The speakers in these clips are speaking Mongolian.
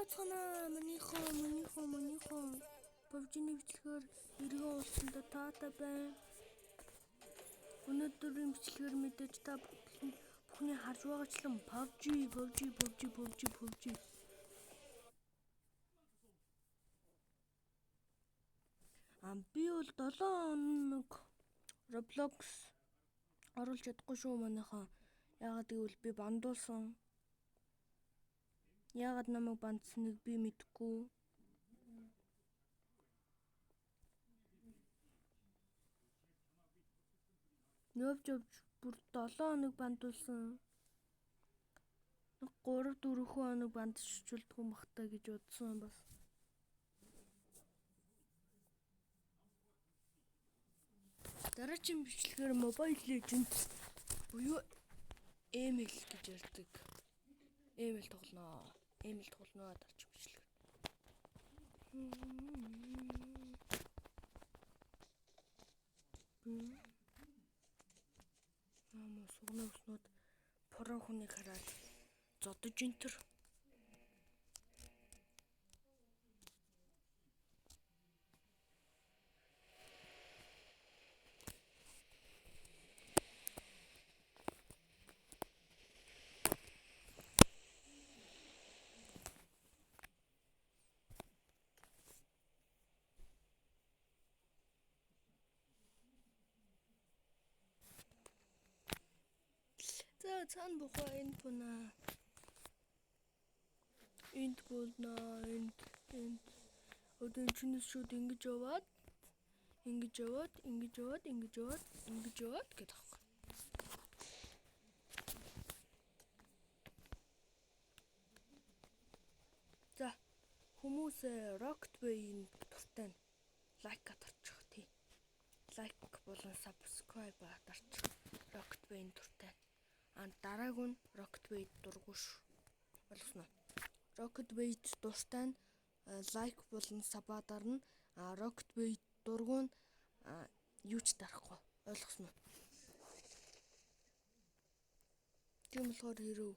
Сайн бацгаана манийхан PUBG-ний бичлэгээр эргэн уулзсандаа таатай байна. Өнөөдрийн бичлэгээр мэдээж та бүхний харж байгаачлан PUBG PUBG PUBG PUBG PUBG. Би бол 7 хоног Roblox оруулж чадахгүй шүү манайхан. Яагаад гэвэл би бандуулсан. Яагаад намайг бандсныг би мэдэхгүй. Нөөвж өвж бүр 7 хоног бандуулсан. 3 4 хоног бандчулдгүй юм бах та гэж бодсон бас. Дараагийн бичлэгээр Mobile Legends буюу ML гэж ярьдаг. ML тоглоно. ML тоглоно дараагийн бичлэгээр. Амо сугны уснууд про хүнийг хараад зодож энтер. За цаана бухаа энд бунаа. Энд болноо энд энд. Одоо энэ чинээс шууд ингэж яваад ингэж яваад ингэж яваад ингэж яваад ингэж яваад гэдэг аахгүй. За хүмүүс Rocket Bay-ийн дуртай нь лайк дарчих тий. Лайк болон subscribe дарчих. Rocket Bay-ийн дуртай. А дарааг нь Rocket Bay дургуш. Ойлгосноо. Rocket Bay дуртай нь лайк болон sub дарна. А Rocket Bay дургу нь юу ч дарахгүй. Ойлгосноо. Тийм болохоор хэрв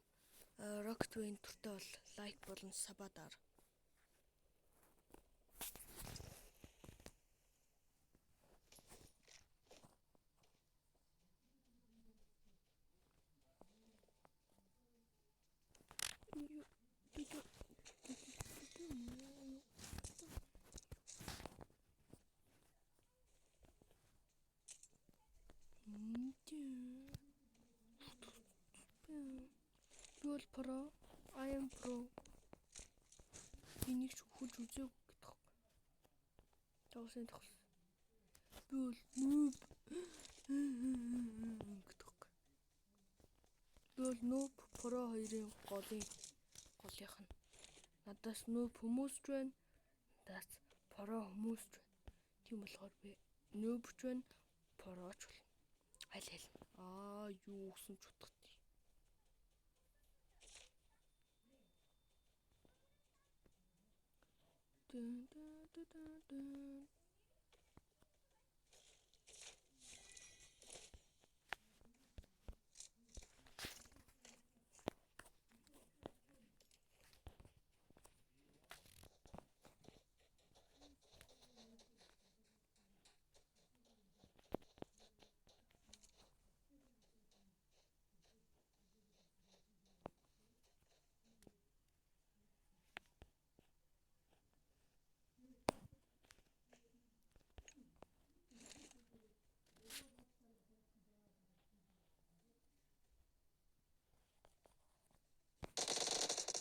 Rocket Bay-ийн дуртай бол лайк болон sub дар. Би бол pro. I am pro. Энийг ч хөхөж үзээгүй гэдэг. Тоглосон тоглосон. Би бол noob гэдэг. Би бол noob pro хоёрын голынх нь. Надаас noob хүмүүс ч байна. Надаас pro хүмүүс ч байна. Тийм болохоор би noob ч байна, pro ч болно. Аль аль. Аа юу гэсэн ч утгатай. Дэн дэн дэн дэн.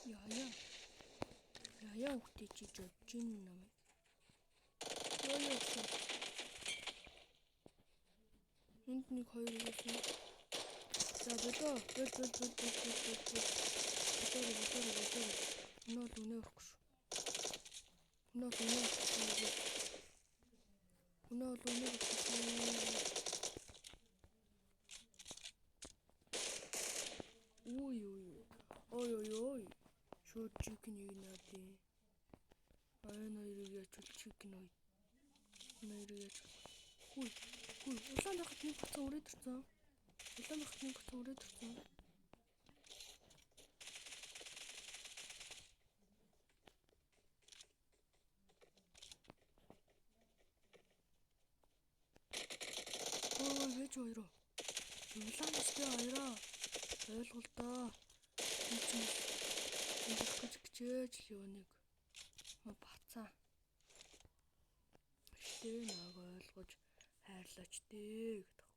Яа. Яа үхтэй чи жодж ин намайг. Юу гэсэн. Энд нэг хоёр байсан. За болоо. Бол бол бол бол бол бол бол. Болоо болоо болоо. Энэ бол үнэ өрөхгүй шүү. Энэ бол үнэ өрөхгүй. Энэ бол үнэ өрөхгүй. Ой ой. Ой ой ой. Шууд chicken юу наадیں۔ Энэ хоёрыг яачвал chicken ой. Энэ хоёрыг яач. Хүй. Хүй. Улаан байхад нэг буцаа өрөөд ирсэн. Улаан байхад нэг буцаа өрөөд ирсэн. чи хоёроо. Улаан төстэй хоёроо. Ойлголдоо. Би чи ингэх гэж хичээж л юу нэг бацаа. Гэтэ нааг ойлгож хайрлаач дээ гэдэг.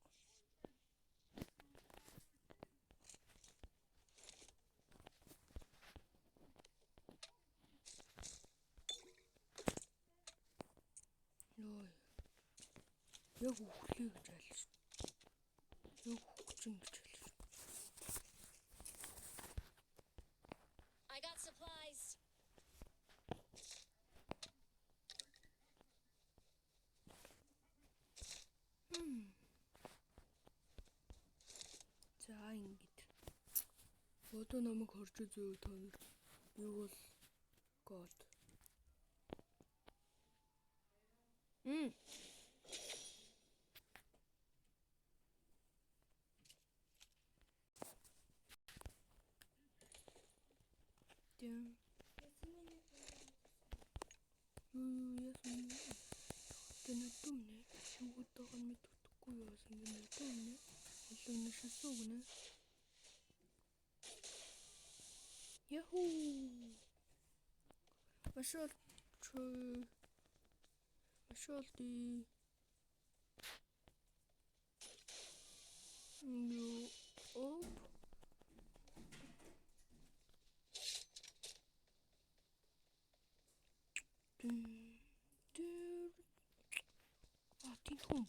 Йоо. Яг үхлээ гэж айлж шүү. Яг үхэж гэж айлж шүү. I got supplies. За ингэж. Одоо намайг хорж үзээ та нар. Би бол God. Мм. Тэм. Юу яасан бэ? Тэнэтүмнэ. Шүгдэгэн мэддэхгүй яасан гэнэтүмнэ. Олон шасуугнэ. Яхүү. Машаал чой. Машаал ди. Юу оп. Дүн дүр. А тийм хүн.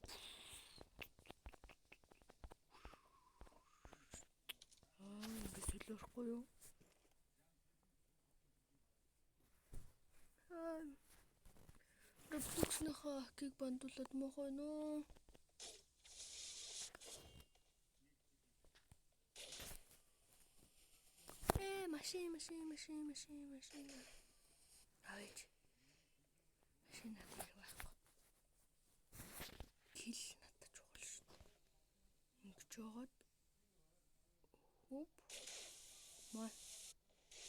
Аа ингэ солиорхгүй юу? Аа. Roblox-ныхаа акийг бандуулаад муухай нөө. Э машин машин машин машин машин. Аваач. Машин надад хэрэг байхгүй. Кил надад чухал шүү дээ. Ингэж жоод хөп маа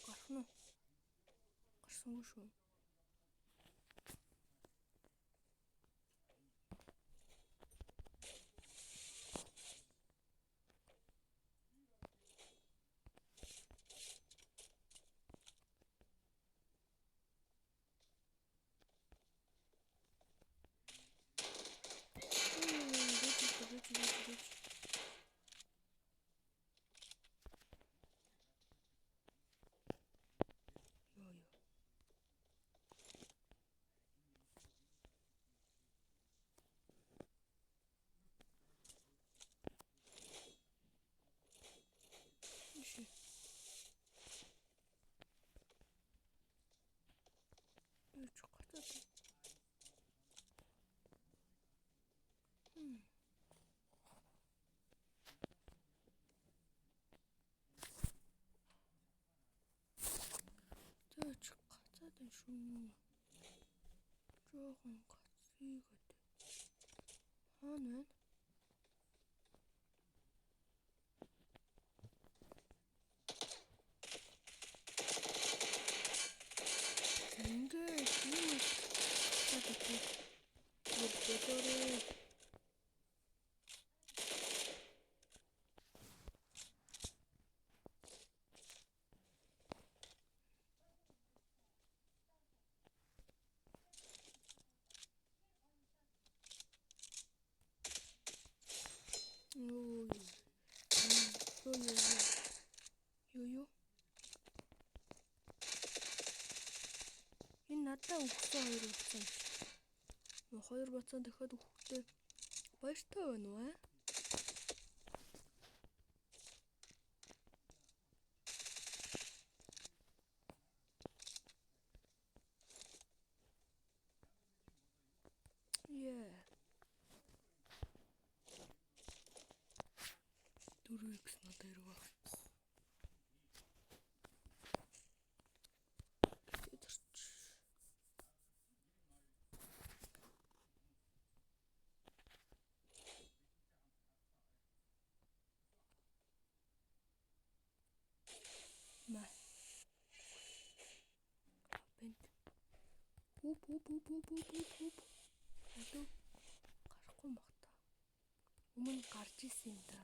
гарах нь уу? Гарсангүй шүү. Гэж гэж гэж. Йоо ёо. Ишээ. Юу ч гоцоод. Зөөч гацаад байна шүү. Жохон гацыгээд. Хаана байна? Ингээд юм гацаад байна. Болоорой. Юу юу юу юу юу. Энэ надад өгсөн хоёр буцаан шүү дээ. Хоёр буцаан дахиад өгөхдөө баяртай байна уу аа? Yeah. 4x надад хэрэг байхгүй. Тэрч. Маа. Бэнт. Хүп хүп хүп хүп хүп хүп хүп. Алуу. Гарахгүй мах та. Өмнө гарч исэн юм да.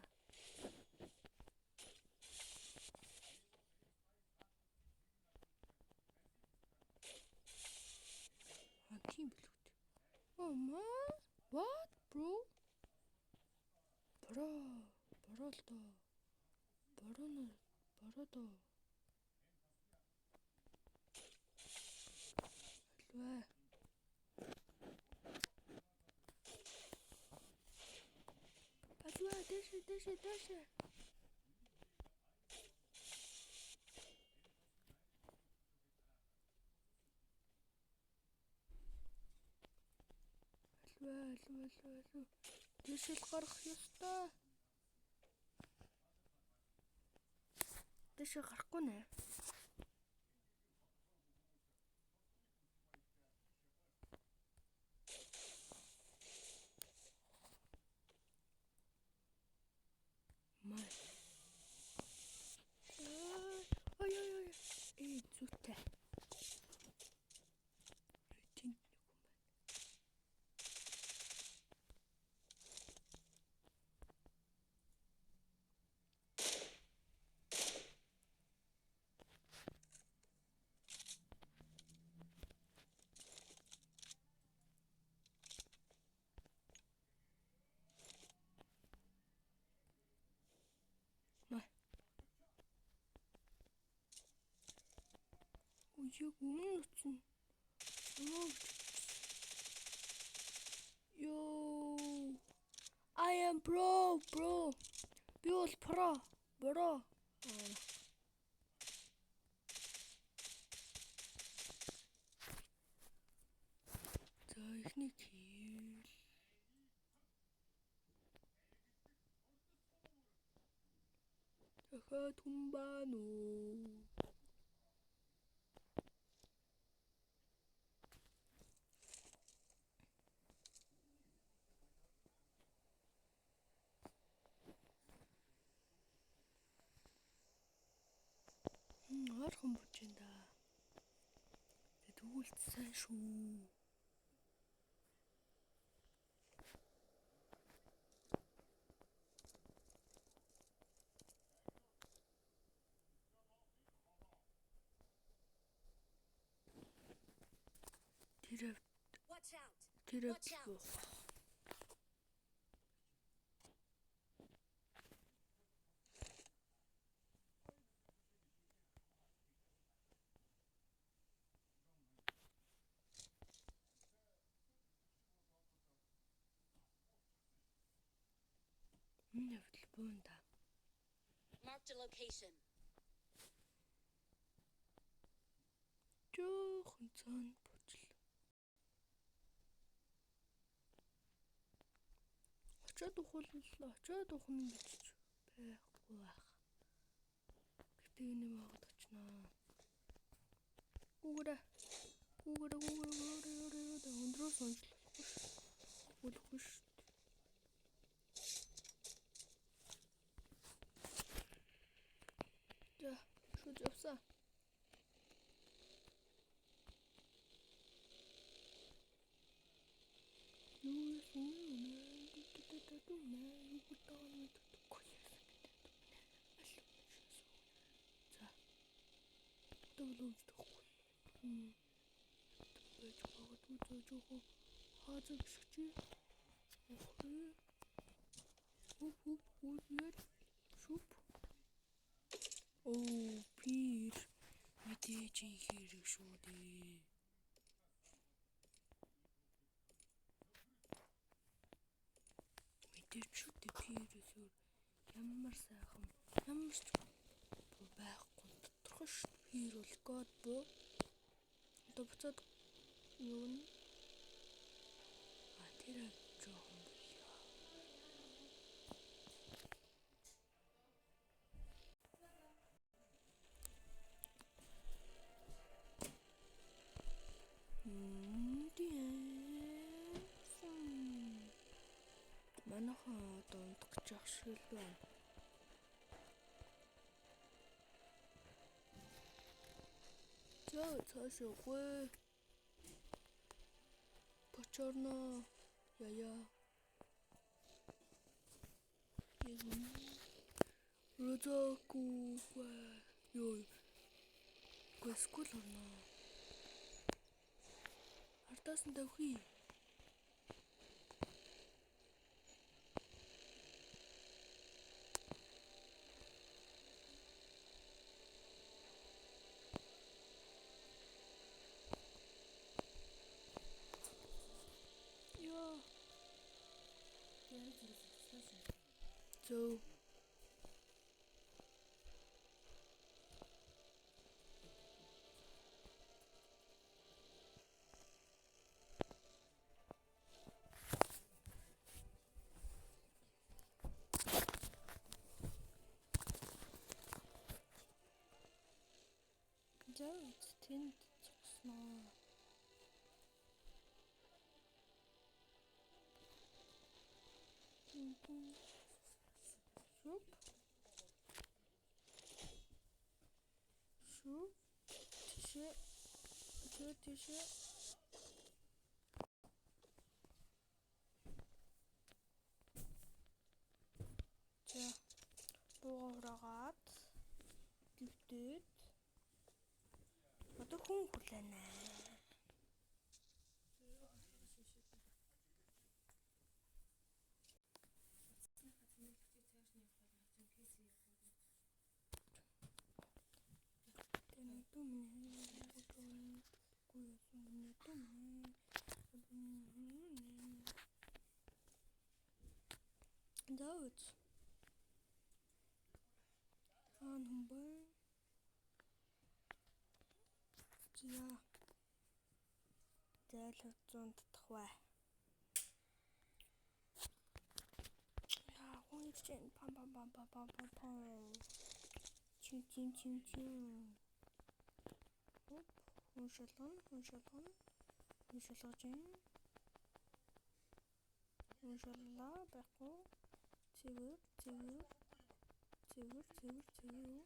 А тийм билүү. Oh my. What bro? Bro. Bro л доо. Bro нь bro доо. Альваа. Альваа дэше дэше дэше. Альваа альваа альваа альваа. Дэшэл гарах ёстой. Дэше гарахгүй нэ. Май. Ай ай ай. Ээ зүйтэй. Тэнд нэг хүн байна. Май. Ой, яг өмнө нь утсан. Йоо. Йоо. I am pro, bro. Би бол pro, bro. За эхний kill. Дахиад хүн байна уу? Ойрхон бууж байна да. Тэгвэл сайн шүү. Тэр Watch out! тэр Watch out. буух. Энэ хавьд буун да. Marked a location. Жохон цаана буужл. Очоод ухвал очоод ухна гэж байхгүй байх. Гэтэ энэ юм аваад очноо. Гүүгэрэ. Гүүгэрэ гүүгэрэ гүүгэрэ гүүгэрэ өндрөөс унж болохгүй ш. Болохгүй ш. За шууд явсан. Юу За. Одоо бол өмсдөхгүй. Байж магадгүй зөө жоохон хаазаг шиг чи. Охи. Хөп хөп хөп шүп. Оо, пир. Мэдээж ин хэрэг шүү дээ. Мэдээж шүү дээ пирээс өөр ямар сайхан ямар ч байхгүй тодорхой шүү. Пир бол god буу. Одоо буцаад юу н А тэр жоохон боллоо. Манайхан одоо унтах гэж явах шиг л байна. За цааш явахгүй. Почорно. Яя. Розокгүй. Йоо. Гэскул орно. Ардаас нь давхий. Йоо. Яг зэрэг хэвчээс. Зөв. За тэнд зогсноо. Шүп. Шүп. Тийшээ. Тэр тийшээ. За. Бууга хураагаад дэвтээд одоо хүн хүлээнэ. За үз. Хаана хүн бэ? За. Зайлв зүүн татах бай. Яа, хүн ирж байна. Пам пам пам пам пам пам пам. Чин чин чин чин. Хоп, хүн шалгана, хүн шалгана. Хүн шалгаж байна. Хүн шаллаа байхгүй. Цэвэр, цэвэр. Цэвэр, цэвэр, цэвэр.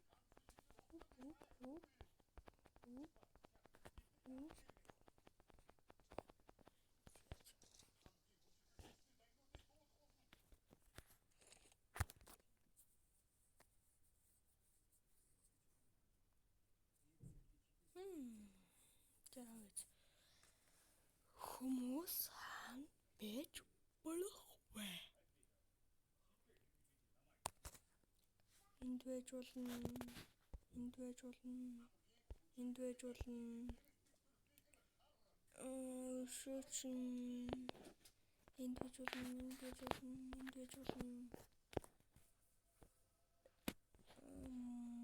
Хоп, хоп, хоп. Хоп. Хоп. За үз. Хүмүүс хаана байж болох вэ? Энд байж болно. Энд байж болно. Энд байж болно. Шөөчин энд байж болно. Энд байж болно. Энд байж болно.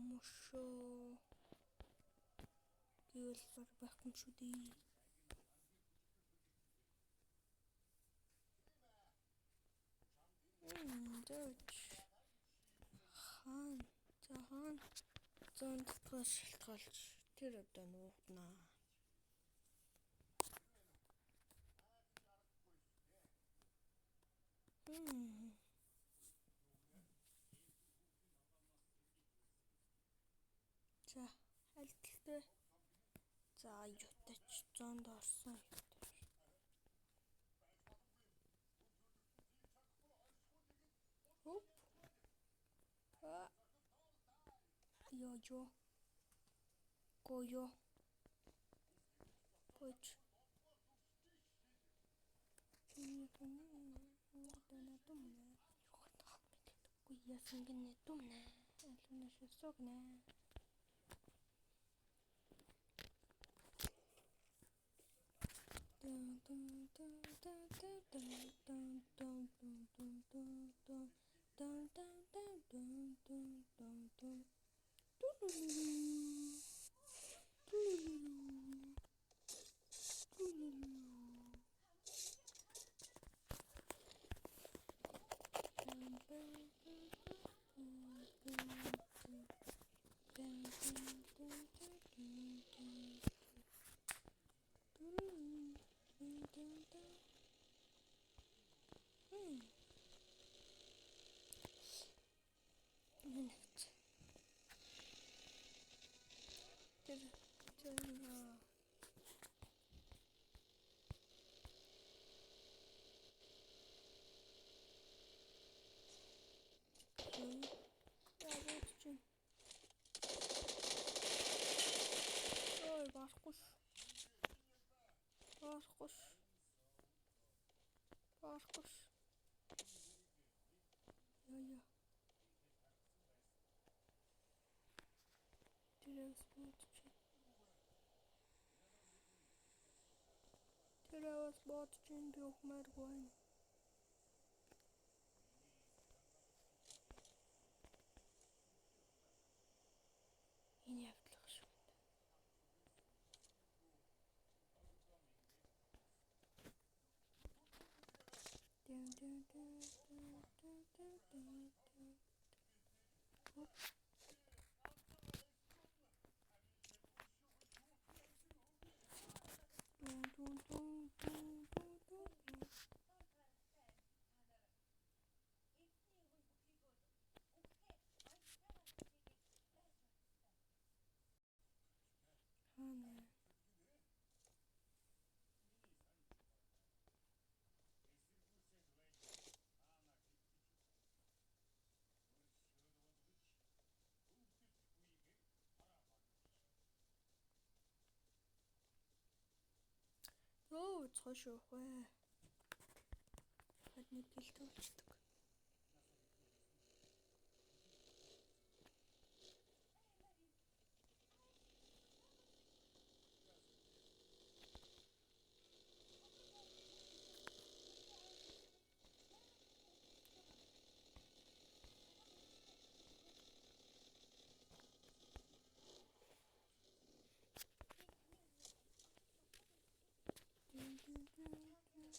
Мөшөө гэвэл баг байхгүй юм шүү дээ. Зөөч. Хаан. За хаан. Зүүн татгаас шалтгаалж тэр одоо нуугдана. За аль талтай. За ютач зоонд орсон ютач. Хоп. А. Йо йо. Го йо. Гоч. Яасан гинэ дүмнэ. Алуна шүсгнэ. Дун дун дун дун дун дун дун дун дун дун дун дун дун дун дун дун дун дун. Тулулу. Тулулу. Тулулу. Бам бам бам бам бам бам. Баарахгүй ш. Баарахгүй ш. Яа. Тэр авс бодож. Тэр авс бодож би өгмээргүй байна. Энэ явдлах шүү. Дэн дэн дэн дэн дэн дэн дэн дэн. Оп. Дун дун дун дун дун дун дун. Хаана? Өө, цоош явах вэ? Хад нэг гэлтэй болчдөг. Дэн дэн дэн дэн.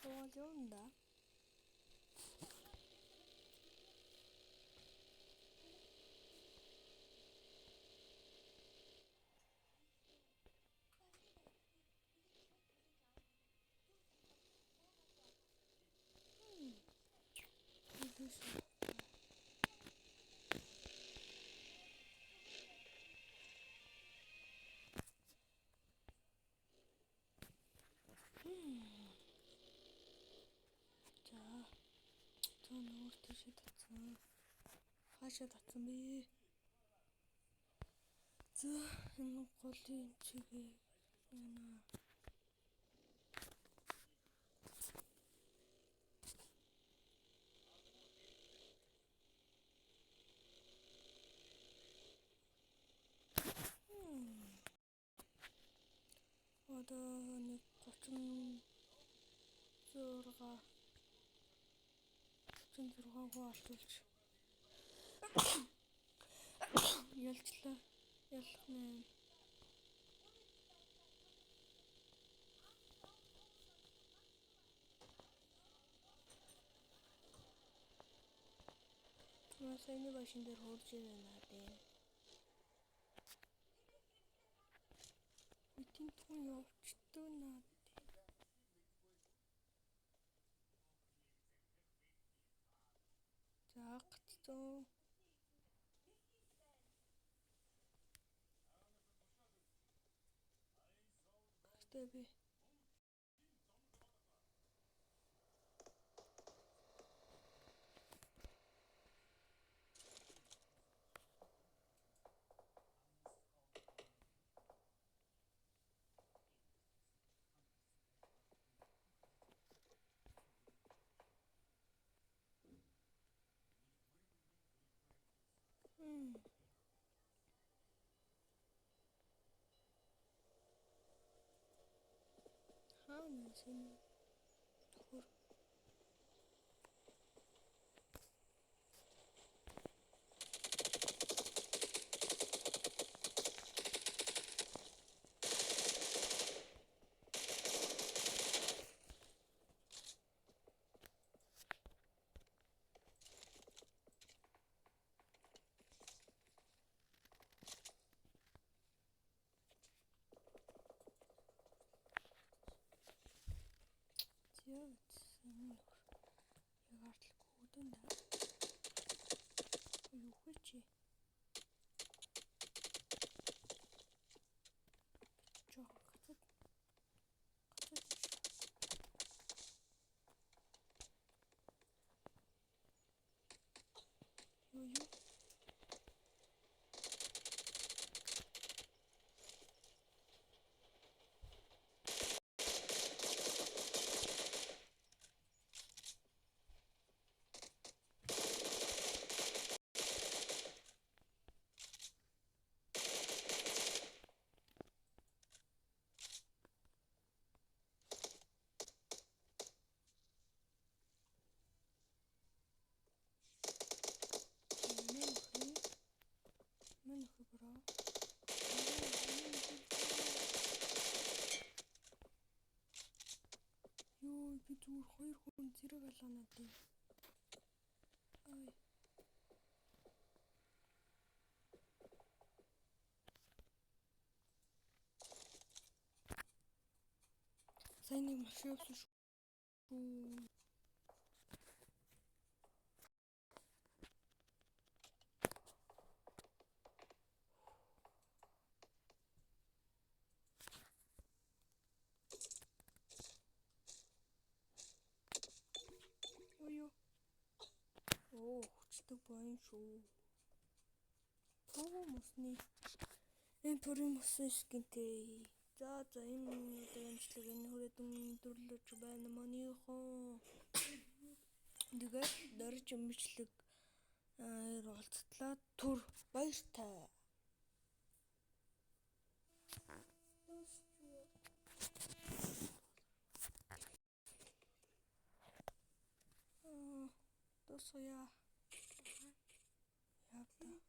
Наад юм да. За. За нүүр тийшээ татсан. Хаашаа татсан бэ? За энэ голын чигээ яна. Одоо нэг 36 36 хүн олдуулж ялчлаа. Ялах нэ. Түмэн саяны башин дээр хуурж байна дээ. Үтийн түн явчдөө наа. За гацсан. Гэхдээ би хаана син нөхөр энэ нөхөр яг артлахгүй хөдөн да. Юу вэ чи? Жохон гацад. Гацад. Зүгээр хоёр хүн зэрэг алаанаа дээ. Ай. Сайн нэг машин явсан шүү. Юу юу? Оо, хүчтэй боён шүү. Туу мөсний энэ төрийн мөсөн skin-тэй. За за, энэ удаагийн бичлэг энэ хүрээд өндөрлөж байна манийхон. Тэгээд дөрж бичлэг уулзтлаа, түр баяртай. Дуусч. Дуусгая. Яа та.